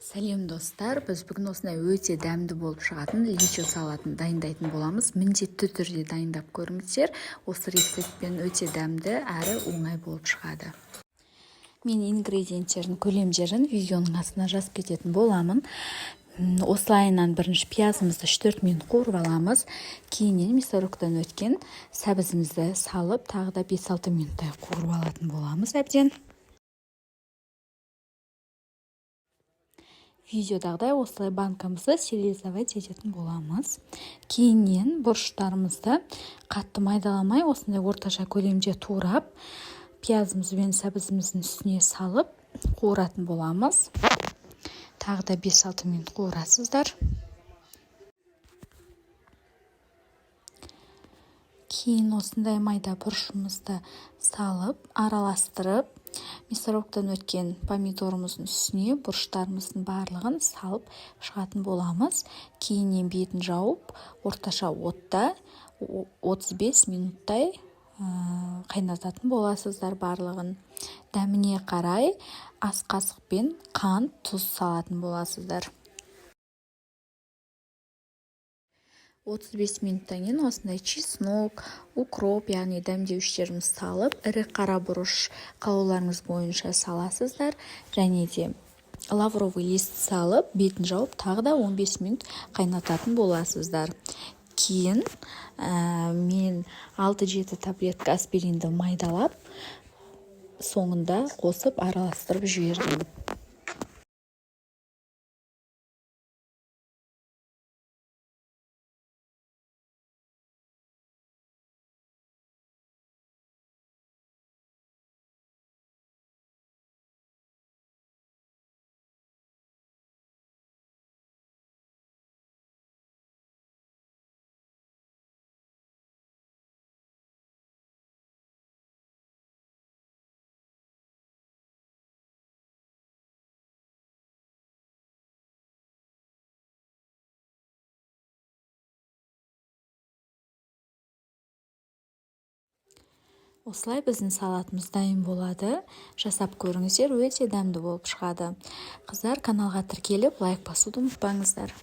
Сәлем, достар! Біз бүгін осындай өте дәмді болып шығатын лечо салатын дайындайтын боламыз. Міндетті түрде дайындап көріңіздер. Осы рецептпен өте дәмді әрі оңай болып шығады. Мен ингредиенттердің көлемдерін видеоның астына жазып кететін боламын. Осылайынан бірінші пиязымызды 3-4 минут қуырып аламыз. Кейіннен мясорубкадан өткен сәбізімізді салып, тағы да 5-6 минуттай қуырып алатын боламыз әбден. Видеодағыдай осылай банкамызды стерилизовать ететін боламыз. Кейіннен бұрыштарымызды қатты майдаламай, осындай орташа көлемде турап, пиязымыз бен сәбізіміздің үстіне салып қуыратын боламыз. Тағы да 5-6 минут қуырасыздар. Кейін осындай майда бұрышымызды салып, араластырып, мясорубкадан өткен помидорымыздың үстіне бұрыштарымыздың барлығын салып шығатын боламыз. Кейіннен бетін жауып, орташа отта 35 минуттай қайнататын боласыздар барлығын. Дәміне қарай ас қасықпен қант, тұз салатын боласыздар. 35 минуттан кейін осындай чеснок, укроп, яғни дәмдеуіштерімізді салып, ірі қара бұрыш қалауларыңыз бойынша саласыздар және де лавровый лист салып, бетін жауып, тағы да 15 минут қайнататын боласыздар. Кейін мен 6-7 таблетка аспиринді майдалап, соңында қосып, араластырып жібердім. Осылай біздің салатымыз дайын болады. Жасап көріңіздер, өте дәмді болып шығады. Қыздар, каналға тіркеліп, лайк басуды ұмытпаңыздар.